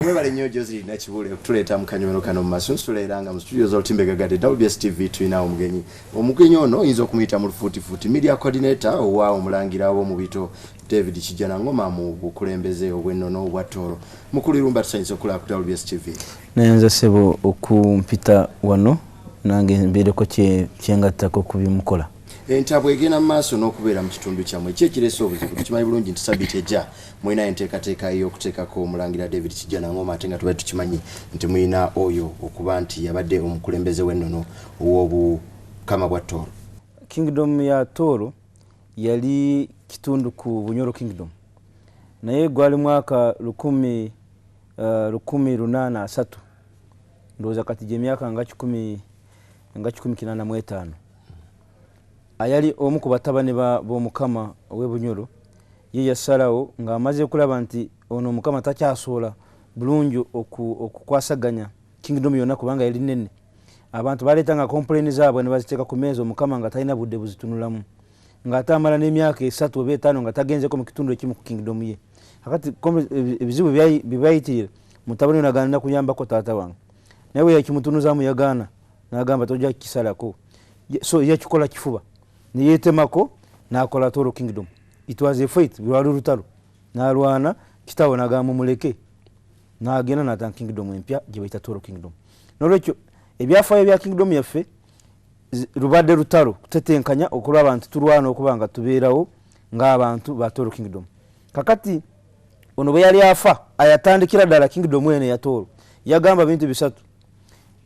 Webale nnyo Joseline Nakibuule okutuleeta mu kanyomero kano mu masunsula, era nga mu studio z'olutimbe gagadde WBS TV tulina omugenyi. Omugenyi ono oyinza okumuyita mu lufuutifuuti media coordinator owa omulangira w'omubito David Kijjanangoma mu bukulembeze obw'ennono obwa Tooro. Mukulu Irumba, tusanyuse okulaba ku WBS TV. Nayenza ssebo okumpita wano, nange mbeereko kyengattako ku bimukola. Entabwe egenda mu maaso n'okubeera mu kitundu kyammwe, ki ekireese obuzibu? Tukimanyi bulungi nti sabiiti ejja mulina enteekateeka ey'okuteekako omulangira David Kijjanangoma, ate nga tubadde tukimanyi nti mulina oyo okuba nti yabadde omukulembeze w'ennono ow'obukama bwa Tooro. Kingdom ya Tooro yali kitundu ku Bunyoro Kingdom, naye gwali mwaka 1830, ndowooza kati gyemyaka nga 185. Ayali omu ku batabani b'omukama ow'e Bunyoro ye yasalawo ng'amaze okulaba nti ono omukama takyasobola bulungi okukwasaganya kingdom yonna, kubanga yali nene. Abantu baleetanga complain zaabwe ne baziteeka ku meeza, omukama nga talina budde buzitunulamu, ng'ate amala n'emyaka 3 oba 5 nga tagenzeko mu kitundu ekimu ku kingdom ye. Kakati ebizibu byebayitirira, mutabani ono agaana kuyambako taata wange, naye bwe yakimutunuzaamu yagaana, n'agamba tojja kukisalako. So yakikola kifuba neyetemako nakola Toro Kingdom. It was a fight, lwali lutalo, nalwana. Kitaawe nagamba muleke, nagenda natanga kingdom empya gye bayita Toro Kingdom. Nolwekyo ebyafaayo bya kingdom yaffe lubadde lutalo kutetenkanya okulaba nti tulwana okuba nga tubeerawo ng'abantu ba Toro Kingdom. Kakati ono bwe yali afa, ayatandikira ddala kingdom eno eya Toro, yagamba bintu bisatu: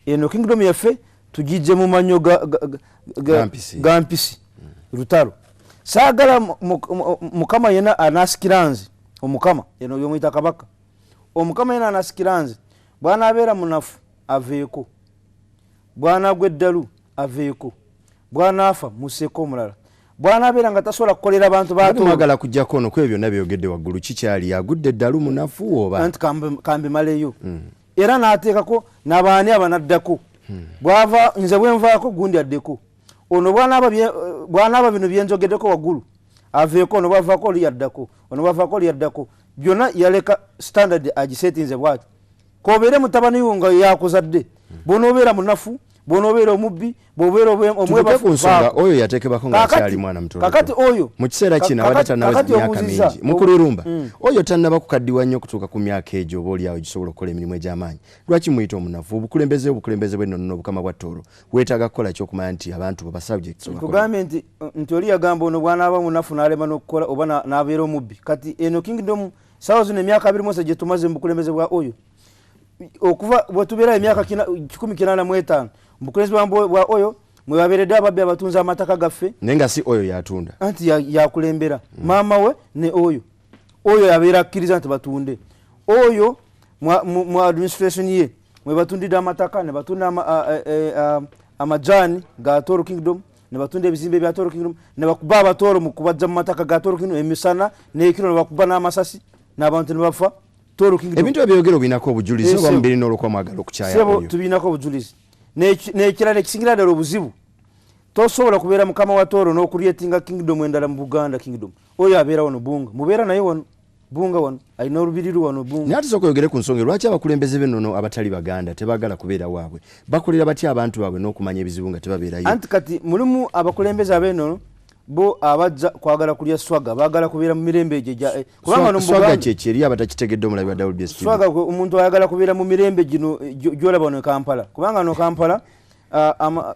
eno kingdom yaffe tugijje mu manyo Ga mpisi. Ga mpisi. Lutalo saagala mukama yena anasikira nze omukama eno yomuyita kabaka, omukama yena anasikira nze bwanabeera munafu aveeko, bwanagwa eddalu aveeko, bwanaafa museeko omulala, bwanabeera nga tasobola kukolera abantu. Ate mwagala kujjako ono kwebyo byonna byogedde waggulu, kikyali agudde eddalu, munafu oba? Anti kambimaleyo. Era n'ateekako nabaani abanaddako, bwava nze bwenvaako gundi addeko ono, bwanaaba bino byenjogeddeko waggulu aveeko ono, bwavaako oli yaddako ono, bwavaako oli yaddako. Byonna yaleka standard agisetinze bwati: kobeere mutabani wo nga yakuzadde, bwonoobeera munafu, bwonoobeera omubbi, bw'obeera Tutuuke omwebafu, ku nsonga. Vaako. Oyo yateekebwako ng'akyali mwana muto. Kakati oyo mu kiseera kino abadde tannaweza kakati myaka mingi. Mukulu Irumba, oyo tannaba kukaddiwa nnyo okutuuka ku myaka egyo oba oliawo gisobola okukola emirimu egy'amaanyi. Lwaki muyita omunafu? Obukulembeze bw'ennono n'obukama bwa Tooro weetaaga kukola ki okumanya nti abantu baba subjects obakola? Nkugambye nti oli yagamba ono bwanaaba munafu n'alema n'okukola oba n'abeera omubbi. Kati eno kingdom sawa zino emyaka 21 gye tumaze mu bukulembeze bwa oyo, okuva bwe tubeera emyaka 185 mu bukulembeze bwa oyo, mwe babeeredde ababbi abatunze amataka gaffe. Naye nga si oyo yatunda. Anti yakulembera maama we ne oyo. Oyo yabeera akkiriza nti batunde. Oyo mu administration ye mwe batundidde amataka, ne batunda amajaani ga Toro Kingdom, ne batunda ebizimbe bya Toro Kingdom, ne bakuba abatooro mu kubajja mu mataka ga Toro Kingdom emisana n'ekiro, ne bakuba n'amasasi n'abantu ne bafa. Toro Kingdom. Ebintu ebyogero obinako obujulizi Eh, oba sebo. mubirina olwokuba mwagala okukyaya Sebo, oyo? tubirinako obujulizi. N'ekirala ekisingira ddala obuzibu, tosobola kubeera mukama wa Tooro n'okucreatinga kingdom endala mu Buganda Kingdom. Oyo abeera wano Bunga, mubeera naye wano Bunga, wano alina olubiriru wano Bunga. Naye ate sooka oyogere ku nsonga, lwaki abakulembeze b'ennono abatali Baganda tebaagala kubeera waabwe? Bakolera batya abantu baabwe n'okumanya ebizibu nga tebabeerayo? Anti kati mulimu abakulembeze ab'ennono bo abajja kwagala kulya swaga, baagala kubeera mu mirembe egyo kubanga wano mu Swaga Buganda kyeki eri abatakitegedde, omulabi wa WBS TV? Swaga omuntu ayagala kubeera mu mirembe gino gyolaba wano e Kampala, kubanga wano Kampala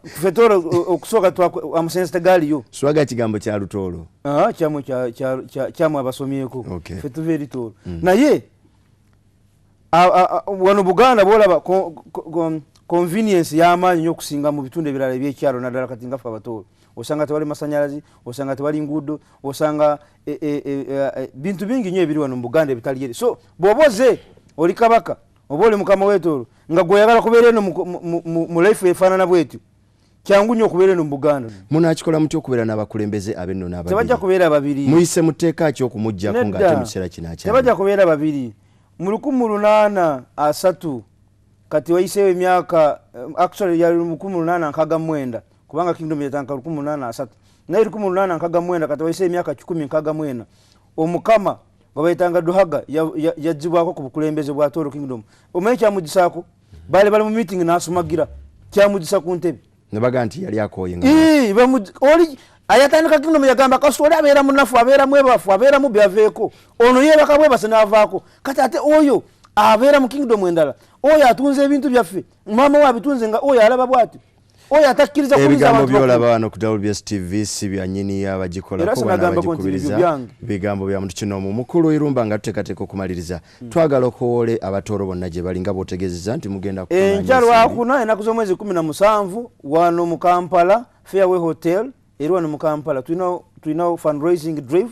ffe Tooro okusooka amasannyalaze tegaaliyo. Swaga kigambo kya Lutoolo. Ah, kyamwe kyamwe abasomyeko. Ffe tuva eri Tooro. Naye wano Buganda bwolaba convenience y'amaanyi nnyo okusinga mu bitundu ebirala ebyekyalo, naddala kati nga ffe Abatooro, osanga tewali masanyalazi, osanga tewali nguudo, osanga bintu bingi nnyo ebiri wano mu Buganda ebitali eri. So bw'oba oze oli kabaka oba oli mukama w'etooro nga gweoyagala kubeera eno mu life efaanana bwetyo, kyangu nnyo okubeera eno mu Buganda. Munakikola mutya okubeera n'abakulembeze ab'ennono Tebajja ababiri? kubeera babiri. Muyise mu tteeka ki okumuggyako ng'ate Nedda. mu kiseera kino akyali? Tebajja kubeera babiri. Mu 1830, kati wayiseewo emyaka actually yali 1869, kubanga kingdom yatandika 1830, naye 1869, kati wayiseewo emyaka 164, omukama Gwe bayitanga Duhaga yaggibwako ku bukulembeze bwa Toro Kingdom. Omanyi kyamugisaako? Baali bali mu meeting n'asumagira, kyamugisa ku ntebe. Ne baga nti yali akooye nga Oli ayatandika kingdom yagamba kasoli abeera munafu, abeera mwebafu, abeera mubbi, aveeko. Ono yeebaka bwebase n'avaako. Kati ate oyo abeera mu kingdom endala, oyo atunze ebintu byaffe, maama we abitunze nga oyo alaba bw'ati, oyo atakkiriza kuliza Ebigambo abantu bakulu. Byolaba wano ku WBS TV si bya nnyini abagikolako. Era sinagambako nti banabagikubiriza ebyo byange. Bigambo bya muntu kino. Mukulu Irumba, nga tuteekateeka okumaliriza, twagala okuwoole Abatooro bonna gye bali nga bw'otegeezezza nti mugenda kukuŋŋaanya Enkya ensimbi. Lwakuna, ennaku z'omwezi 17, wano mu Kampala, Fairway Hotel eri wano mu Kampala, tulinawo fundraising drive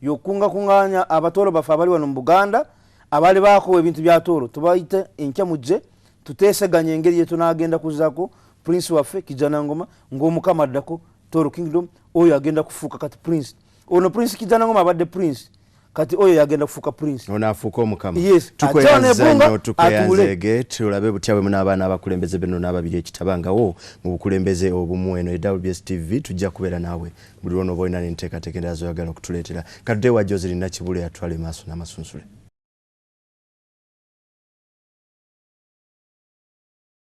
yokungakuŋŋaanya Abatooro baffe abali wano mu Buganda abaali bakowa ebintu bya Tooro. Tubayite enkya mujje tuteeseganye engeri gye kuzaako prince waffe Kijanangoma ng'omukama addako Toro Kingdom. Oyo agenda kufuuka kati prince. Ono Prince Kijanangoma abadde prince, kati oyo yagenda kufuuka prince. Ono afuuka omukama. Yes. Tukweyanza Ate ono nnyo, tukweyanzeege. atuule. Tulabe butya bwe munaaba n'abakulembeze beno n'ababiri ekitabangawo mu bukulembeze obumu. Eno e WBS TV, tujja kubeera naawe buli lwonooba olina n'enteekateeka endala zoyagala okutuleetera. Katudde wa Joselina Kibule, atwale maaso n'amasunsule.